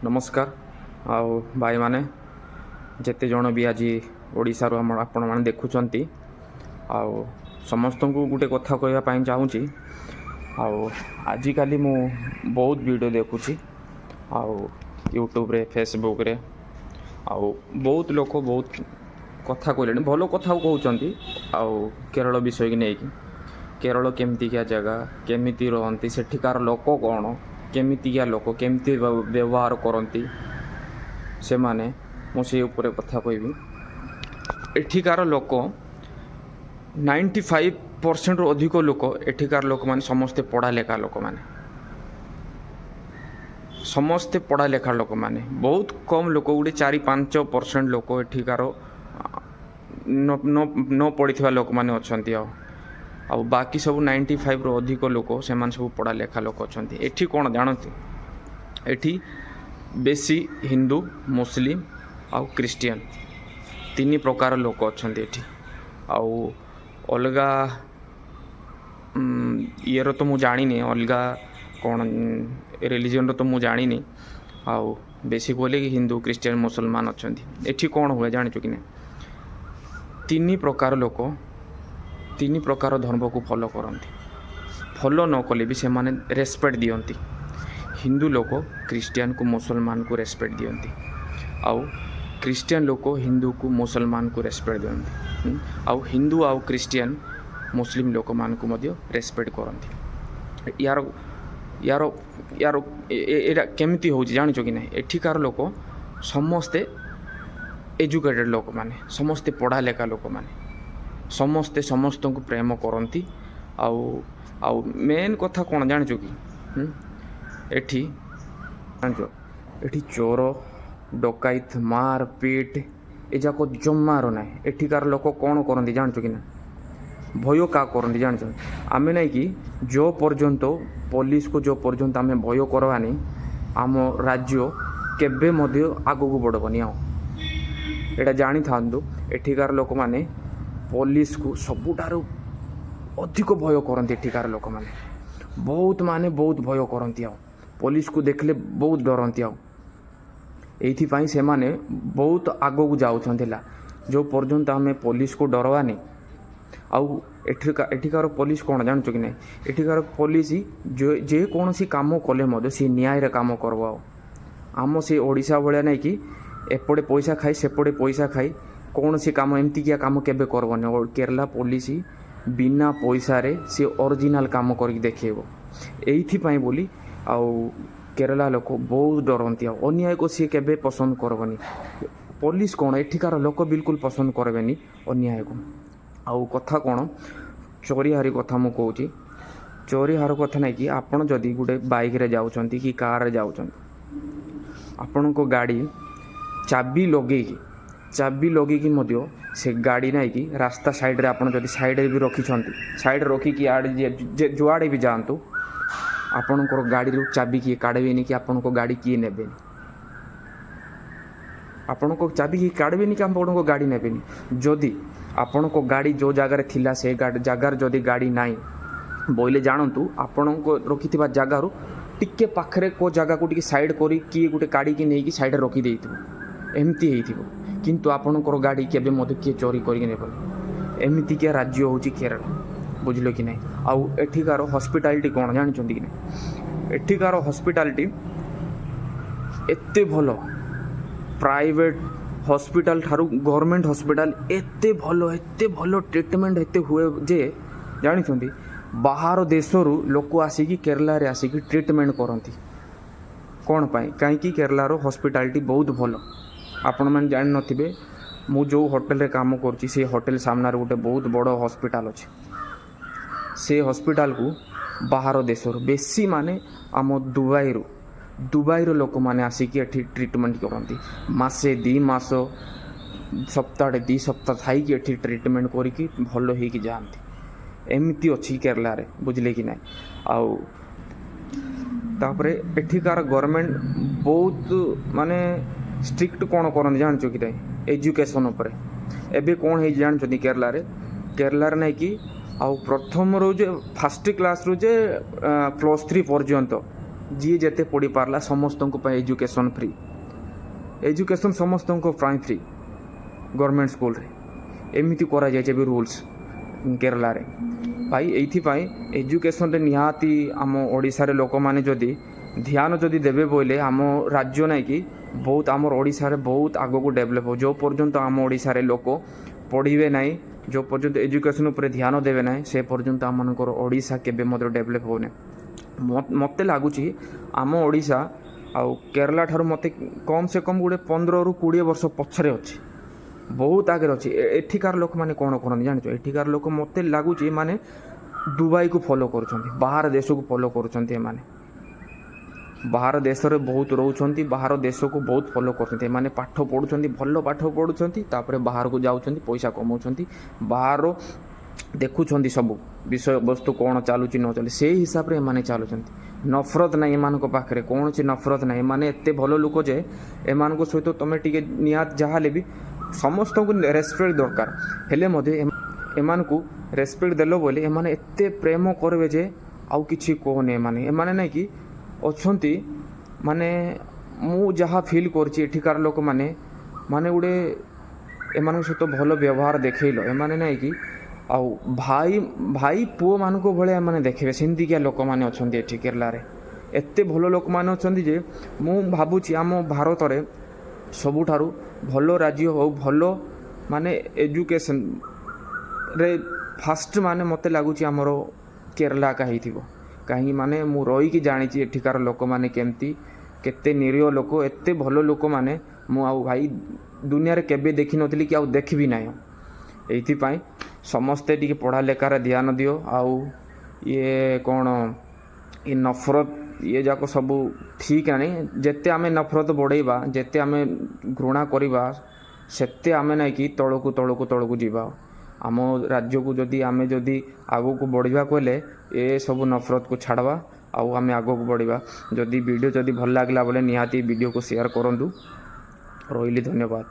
ନମସ୍କାର ଆଉ ଭାଇମାନେ, ଯେତେ ଜଣ ବି ଆଜି ଓଡ଼ିଶାରୁ ଆମ ଆପଣମାନେ ଦେଖୁଛନ୍ତି, ଆଉ ସମସ୍ତଙ୍କୁ ଗୋଟେ କଥା କହିବା ପାଇଁ ଚାହୁଁଛି। ଆଉ ଆଜିକାଲି ମୁଁ ବହୁତ ଭିଡ଼ିଓ ଦେଖୁଛି ଆଉ ୟୁଟ୍ୟୁବରେ, ଫେସବୁକ୍ରେ, ଆଉ ବହୁତ ଲୋକ ବହୁତ କଥା କହିଲେଣି, ଭଲ କଥା କହୁଛନ୍ତି। ଆଉ କେରଳ ବିଷୟକୁ ନେଇକି, କେରଳ କେମିତିକା ଜାଗା, କେମିତି ରହନ୍ତି, ସେଠିକାର ଲୋକ କ'ଣ, କେମିତିକା ଲୋକ, କେମିତି ବ୍ୟବହାର କରନ୍ତି ସେମାନେ, ମୁଁ ସେଇ ଉପରେ କଥା କହିବି। ଏଠିକାର ଲୋକ 95%ରୁ ଅଧିକ ଲୋକ, ଏଠିକାର ଲୋକମାନେ ସମସ୍ତେ ପଢ଼ା ଲେଖା ଲୋକମାନେ, ସମସ୍ତେ ପଢ଼ା ଲେଖା ଲୋକମାନେ। ବହୁତ କମ୍ ଲୋକ, ଗୋଟେ 4-5% ଲୋକ ଏଠିକାର ନ ପଢ଼ିଥିବା ଲୋକମାନେ ଅଛନ୍ତି। ଆଉ ବାକି ସବୁ 95ରୁ ଅଧିକ ଲୋକ, ସେମାନେ ସବୁ ପଢ଼ା ଲେଖା ଲୋକ ଅଛନ୍ତି। ଏଠି କ'ଣ ଜାଣନ୍ତି? ଏଠି ବେଶୀ ହିନ୍ଦୁ, ମୁସଲିମ ଆଉ ଖ୍ରୀଷ୍ଟିଆନ, ତିନି ପ୍ରକାର ଲୋକ ଅଛନ୍ତି ଏଠି। ଆଉ ଅଲଗା ଇଏର ତ ମୁଁ ଜାଣିନି, ଅଲଗା କ'ଣ ରିଲିଜିଅନ୍ର ତ ମୁଁ ଜାଣିନି। ଆଉ ବେଶୀ କହିଲେ କି ହିନ୍ଦୁ, ଖ୍ରୀଷ୍ଟିଆନ, ମୁସଲମାନ ଅଛନ୍ତି। ଏଠି କ'ଣ ହୁଏ ଜାଣିଛୁ କି ନାହିଁ? ତିନି ପ୍ରକାର ଲୋକ ତିନି ପ୍ରକାର ଧର୍ମକୁ ଫଲୋ କରନ୍ତି। ଫଲୋ ନ କଲେ ବି ସେମାନେ ରେସପେକ୍ଟ ଦିଅନ୍ତି। ହିନ୍ଦୁ ଲୋକ ଖ୍ରୀଷ୍ଟିଆନକୁ, ମୁସଲମାନକୁ ରେସପେକ୍ଟ ଦିଅନ୍ତି, ଆଉ ଖ୍ରୀଷ୍ଟିଆନ ଲୋକ ହିନ୍ଦୁକୁ, ମୁସଲମାନକୁ ରେସପେକ୍ଟ ଦିଅନ୍ତି, ଆଉ ହିନ୍ଦୁ ଆଉ ଖ୍ରୀଷ୍ଟିଆନ ମୁସଲିମ ଲୋକମାନଙ୍କୁ ମଧ୍ୟ ରେସପେକ୍ଟ କରନ୍ତି। ୟାର ୟାର ୟାର ଏଇଟା କେମିତି ହେଉଛି ଜାଣିଛ କି ନାହିଁ? ଏଠିକାର ଲୋକ ସମସ୍ତେ ଏଜୁକେଟେଡ଼ ଲୋକମାନେ, ସମସ୍ତେ ପଢ଼ା ଲେଖା ଲୋକମାନେ, ସମସ୍ତେ ସମସ୍ତଙ୍କୁ ପ୍ରେମ କରନ୍ତି। ଆଉ ମେନ୍ କଥା କ'ଣ ଜାଣିଛ କି? ଏଠି ଜାଣିଛ, ଏଠି ଚୋର, ଡକାୟତ, ମାରପିଟ ଏଯାକ ଜମାରୁ ନାହିଁ। ଏଠିକାର ଲୋକ କ'ଣ କରନ୍ତି ଜାଣିଛ କି ନା? ଭୟ କାହା କରନ୍ତି ଜାଣିଛ? ଆମେ ନାଇଁ କି ଯେଉଁ ପର୍ଯ୍ୟନ୍ତ ପୋଲିସକୁ, ଯେଉଁ ପର୍ଯ୍ୟନ୍ତ ଆମେ ଭୟ କରବାନି, ଆମ ରାଜ୍ୟ କେବେ ମଧ୍ୟ ଆଗକୁ ବଢ଼ବନି। ଆଉ ଏଇଟା ଜାଣିଥାନ୍ତୁ, ଏଠିକାର ଲୋକମାନେ ପୋଲିସକୁ ସବୁଠାରୁ ଅଧିକ ଭୟ କରନ୍ତି। ଏଠିକାର ଲୋକମାନେ ବହୁତ, ମାନେ ବହୁତ ଭୟ କରନ୍ତି, ଆଉ ପୋଲିସକୁ ଦେଖିଲେ ବହୁତ ଡରନ୍ତି। ଆଉ ଏଇଥିପାଇଁ ସେମାନେ ବହୁତ ଆଗକୁ ଯାଉଛନ୍ତି। ହେଲା, ଯେଉଁ ପର୍ଯ୍ୟନ୍ତ ଆମେ ପୋଲିସକୁ ଡରବାନି। ଆଉ ଏଠିକାର ପୋଲିସ କ'ଣ ଜାଣିଛ କି ନାହିଁ? ଏଠିକାର ପୋଲିସ ଯେକୌଣସି କାମ କଲେ ମଧ୍ୟ ସେ ନ୍ୟାୟରେ କାମ କରିବ। ଆଉ ଆମ ସେ ଓଡ଼ିଶା ଭଳିଆ ନାଇଁ କି ଏପଟେ ପଇସା ଖାଇ, ସେପଟେ ପଇସା ଖାଇ କୌଣସି କାମ, ଏମିତିକିଆ କାମ କେବେ କରିବନି। କେରଲା ପୋଲିସ ବିନା ପଇସାରେ ସେ ଅରିଜିନାଲ୍ କାମ କରିକି ଦେଖେଇବ। ଏଇଥିପାଇଁ ବୋଲି ଆଉ କେରଲା ଲୋକ ବହୁତ ଡରନ୍ତି, ଆଉ ଅନ୍ୟାୟକୁ ସିଏ କେବେ ପସନ୍ଦ କରିବନି। ପୋଲିସ କ'ଣ, ଏଠିକାର ଲୋକ ବିଲକୁଲ ପସନ୍ଦ କରିବେନି ଅନ୍ୟାୟକୁ। ଆଉ କଥା କ'ଣ, ଚୋରି ହାରି କଥା ମୁଁ କହୁଛି। ଚୋରି ହାର କଥା ନାଇଁ କି ଆପଣ ଯଦି ଗୋଟେ ବାଇକ୍ରେ ଯାଉଛନ୍ତି କି କାର୍ରେ ଯାଉଛନ୍ତି, ଆପଣଙ୍କ ଗାଡ଼ି ଚାବି ଲଗେଇକି ମଧ୍ୟ ସେ ଗାଡ଼ି ନାଇଁକି ରାସ୍ତା ସାଇଡ଼୍ରେ, ଆପଣ ଯଦି ସାଇଡ଼୍ରେ ବି ରଖିଛନ୍ତି, ସାଇଡ଼୍ରେ ରଖିକି ଆଡ଼େ ଯୁଆଡ଼େ ବି ଯାଆନ୍ତୁ, ଆପଣଙ୍କର ଗାଡ଼ିରୁ ଚାବି କିଏ କାଢ଼ିବେନି କି ଆପଣଙ୍କ ଗାଡ଼ି କିଏ ନେବେନି। ଆପଣଙ୍କ ଚାବି କିଏ କାଢ଼ିବେନି କି ଆପଣଙ୍କ ଗାଡ଼ି ନେବେନି। ଯଦି ଆପଣଙ୍କ ଗାଡ଼ି ଯେଉଁ ଜାଗାରେ ଥିଲା, ସେ ଗାଡ଼ି ଜାଗାରେ ଯଦି ଗାଡ଼ି ନାହିଁ ବୋଇଲେ ଜାଣନ୍ତୁ, ଆପଣଙ୍କ ରଖିଥିବା ଜାଗାରୁ ଟିକେ ପାଖରେ କେଉଁ ଜାଗାକୁ ଟିକେ ସାଇଡ଼୍ କରି କିଏ ଗୋଟେ କାଢ଼ିକି ନେଇକି ସାଇଡ଼୍ରେ ରଖିଦେଇଥିବ, ଏମିତି ହେଇଥିବ। କିନ୍ତୁ ଆପଣଙ୍କର ଗାଡ଼ି କେବେ ମଧ୍ୟ କିଏ ଚୋରି କରିକି ନେବନି। ଏମିତିକିଆ ରାଜ୍ୟ ହେଉଛି କେରଳ, ବୁଝିଲ କି ନାହିଁ? ଆଉ ଏଠିକାର ହସ୍ପିଟାଲିଟି କ'ଣ ଜାଣିଛନ୍ତି କି ନାହିଁ? ଏଠିକାର ହସ୍ପିଟାଲିଟି ଏତେ ଭଲ, ପ୍ରାଇଭେଟ୍ ହସ୍ପିଟାଲ ଠାରୁ ଗଭର୍ଣ୍ଣମେଣ୍ଟ ହସ୍ପିଟାଲ ଏତେ ଭଲ, ଏତେ ଭଲ ଟ୍ରିଟମେଣ୍ଟ ଏତେ ହୁଏ ଯେ, ଜାଣିଛନ୍ତି, ବାହାର ଦେଶରୁ ଲୋକ ଆସିକି କେରଳାରେ ଆସିକି ଟ୍ରିଟମେଣ୍ଟ କରନ୍ତି। କ'ଣ ପାଇଁ? କାହିଁକି କେରଳାର ହସ୍ପିଟାଲିଟି ବହୁତ ଭଲ। ଆପଣମାନେ ଜାଣିନଥିବେ, ମୁଁ ଯେଉଁ ହୋଟେଲରେ କାମ କରୁଛି, ସେ ହୋଟେଲ ସାମ୍ନାରେ ଗୋଟେ ବହୁତ ବଡ଼ ହସ୍ପିଟାଲ ଅଛି। ସେ ହସ୍ପିଟାଲକୁ ବାହାର ଦେଶରୁ ବେଶୀ, ମାନେ ଆମ ଦୁବାଇର ଲୋକମାନେ ଆସିକି ଏଠି ଟ୍ରିଟମେଣ୍ଟ କରନ୍ତି। ମାସେ, 2 ମାସ, ସପ୍ତାହଟେ, 2 ସପ୍ତାହ ଥାଇକି ଏଠି ଟ୍ରିଟମେଣ୍ଟ କରିକି ଭଲ ହେଇକି ଯାଆନ୍ତି। ଏମିତି ଅଛି କେରଳାରେ, ବୁଝିଲେ କି ନାହିଁ? ଆଉ ତାପରେ ଏଠିକାର ଗଭର୍ଣ୍ଣମେଣ୍ଟ ବହୁତ ମାନେ ଷ୍ଟ୍ରିକ୍ଟ। କ'ଣ କରନ୍ତି ଜାଣିଛ କି ନାହିଁ? ଏଜୁକେସନ୍ ଉପରେ। ଏବେ କ'ଣ ହେଇଛି ଜାଣିଛନ୍ତି କେରଳାରେ? କେରଳାରେ ନାଇଁ କି ଆଉ ପ୍ରଥମରୁ ଯେ ଫାର୍ଷ୍ଟ କ୍ଲାସ୍ରୁ ଯେ +3 ପର୍ଯ୍ୟନ୍ତ ଯିଏ ଯେତେ ପଢ଼ିପାରିଲା, ସମସ୍ତଙ୍କ ପାଇଁ ଏଜୁକେସନ୍ ଫ୍ରି। ଏଜୁକେସନ୍ ସମସ୍ତଙ୍କ ପାଇଁ ଫ୍ରି ଗଭର୍ଣ୍ଣମେଣ୍ଟ ସ୍କୁଲରେ। ଏମିତି କରାଯାଇଛି ଏବେ ରୁଲ୍ସ କେରଳାରେ ଭାଇ। ଏଇଥିପାଇଁ ଏଜୁକେସନ୍ରେ ନିହାତି ଆମ ଓଡ଼ିଶାରେ ଲୋକମାନେ ଯଦି ଧ୍ୟାନ ଯଦି ଦେବେ ବୋଇଲେ, ଆମ ରାଜ୍ୟ ନାଇଁକି ବହୁତ, ଆମର ଓଡ଼ିଶାରେ ବହୁତ ଆଗକୁ ଡେଭଲପ୍ ହେବ। ଯେଉଁ ପର୍ଯ୍ୟନ୍ତ ଆମ ଓଡ଼ିଶାରେ ଲୋକ ପଢ଼ିବେ ନାହିଁ, ଯେଉଁ ପର୍ଯ୍ୟନ୍ତ ଏଜୁକେସନ୍ ଉପରେ ଧ୍ୟାନ ଦେବେ ନାହିଁ, ସେ ପର୍ଯ୍ୟନ୍ତ ଆମମାନଙ୍କର ଓଡ଼ିଶା କେବେ ମଧ୍ୟ ଡେଭଲପ୍ ହେବନି। ମୋତେ ଲାଗୁଛି ଆମ ଓଡ଼ିଶା ଆଉ କେରଳା ଠାରୁ ମୋତେ କମ୍ ସେ କମ୍ ଗୋଟେ 15ରୁ 20 ବର୍ଷ ପଛରେ ଅଛି, ବହୁତ ଆଗରେ ଅଛି। ଏଠିକାର ଲୋକମାନେ କ'ଣ କରନ୍ତି ଜାଣିଛ? ଏଠିକାର ଲୋକ ମୋତେ ଲାଗୁଛି ଏମାନେ ଦୁବାଇକୁ ଫଲୋ କରୁଛନ୍ତି, ବାହାର ଦେଶକୁ ଫଲୋ କରୁଛନ୍ତି। ଏମାନେ ବାହାର ଦେଶରେ ବହୁତ ରହୁଛନ୍ତି, ବାହାର ଦେଶକୁ ବହୁତ ଫଲୋ କରୁଛନ୍ତି। ଏମାନେ ପାଠ ପଢ଼ୁଛନ୍ତି, ଭଲ ପାଠ ପଢ଼ୁଛନ୍ତି, ତାପରେ ବାହାରକୁ ଯାଉଛନ୍ତି, ପଇସା କମାଉଛନ୍ତି, ବାହାର ଦେଖୁଛନ୍ତି ସବୁ ବିଷୟବସ୍ତୁ କ'ଣ ଚାଲୁଛି ନ ଚାଲୁଛି, ସେଇ ହିସାବରେ ଏମାନେ ଚାଲୁଛନ୍ତି। ନଫରତ ନାହିଁ ଏମାନଙ୍କ ପାଖରେ, କୌଣସି ନଫରତ ନାହିଁ। ଏମାନେ ଏତେ ଭଲ ଲୋକ ଯେ ଏମାନଙ୍କ ସହିତ ତୁମେ ଟିକେ ନିହାତି ଯାହା ହେଲେ ବି ସମସ୍ତଙ୍କୁ ରେସପେକ୍ଟ ଦରକାର ହେଲେ ମଧ୍ୟ ଏମାନଙ୍କୁ ରେସପେକ୍ଟ ଦେଲ ବୋଲି ଏମାନେ ଏତେ ପ୍ରେମ କରିବେ ଯେ ଆଉ କିଛି କହନି। ଏମାନେ ନାଇଁ କି ଅଛନ୍ତି, ମାନେ ମୁଁ ଯାହା ଫିଲ୍ କରିଛି, ଏଠିକାର ଲୋକମାନେ ମାନେ ଗୋଟେ ଏମାନଙ୍କ ସହିତ ଭଲ ବ୍ୟବହାର ଦେଖେଇଲ, ଏମାନେ ନାଇଁ କି ଆଉ ଭାଇ ଭାଇ ପୁଅମାନଙ୍କ ଭଳିଆ ଏମାନେ ଦେଖିବେ। ସେମିତିକିଆ ଲୋକମାନେ ଅଛନ୍ତି ଏଠି କେରଳାରେ। ଏତେ ଭଲ ଲୋକମାନେ ଅଛନ୍ତି ଯେ ମୁଁ ଭାବୁଛି ଆମ ଭାରତରେ ସବୁଠାରୁ ଭଲ ରାଜ୍ୟ ହଉ, ଭଲ ମାନେ ଏଜୁକେସନ୍ରେ ଫାଷ୍ଟ, ମାନେ ମୋତେ ଲାଗୁଛି ଆମର କେରଳା ଏକା ହେଇଥିବ। କାହିଁକି ମାନେ ମୁଁ ରହିକି ଜାଣିଛି ଏଠିକାର ଲୋକମାନେ କେମିତି, କେତେ ନିରୀହ ଲୋକ, ଏତେ ଭଲ ଲୋକମାନେ ମୁଁ ଆଉ ଭାଇ ଦୁନିଆରେ କେବେ ଦେଖିନଥିଲି କି ଆଉ ଦେଖିବି ନାହିଁ। ଏଇଥିପାଇଁ ସମସ୍ତେ ଟିକେ ପଢ଼ା ଲେଖାରେ ଧ୍ୟାନ ଦିଅ। ଆଉ ଇଏ କ'ଣ, ଏ ନଫରତ ଇଏ ଯାକ ସବୁ ଠିକ୍ ନାହିଁ। ଯେତେ ଆମେ ନଫରତ ବଢ଼େଇବା, ଯେତେ ଆମେ ଘୃଣା କରିବା, ସେତେ ଆମେ ନାଇଁକି ତଳକୁ ତଳକୁ ତଳକୁ ଯିବା। ଆମ ରାଜ୍ୟକୁ ଯଦି ଆମେ ଯଦି ଆଗକୁ ବଢ଼ିବାକୁ ହେଲେ ଏସବୁ ନଫରତକୁ ଛାଡ଼ବା ଆଉ ଆମେ ଆଗକୁ ବଢ଼ିବା। ଯଦି ଭିଡ଼ିଓ ଯଦି ଭଲ ଲାଗିଲା ବୋଲେ ନିହାତି ଭିଡ଼ିଓକୁ ସେୟାର କରନ୍ତୁ। ରହିଲି, ଧନ୍ୟବାଦ।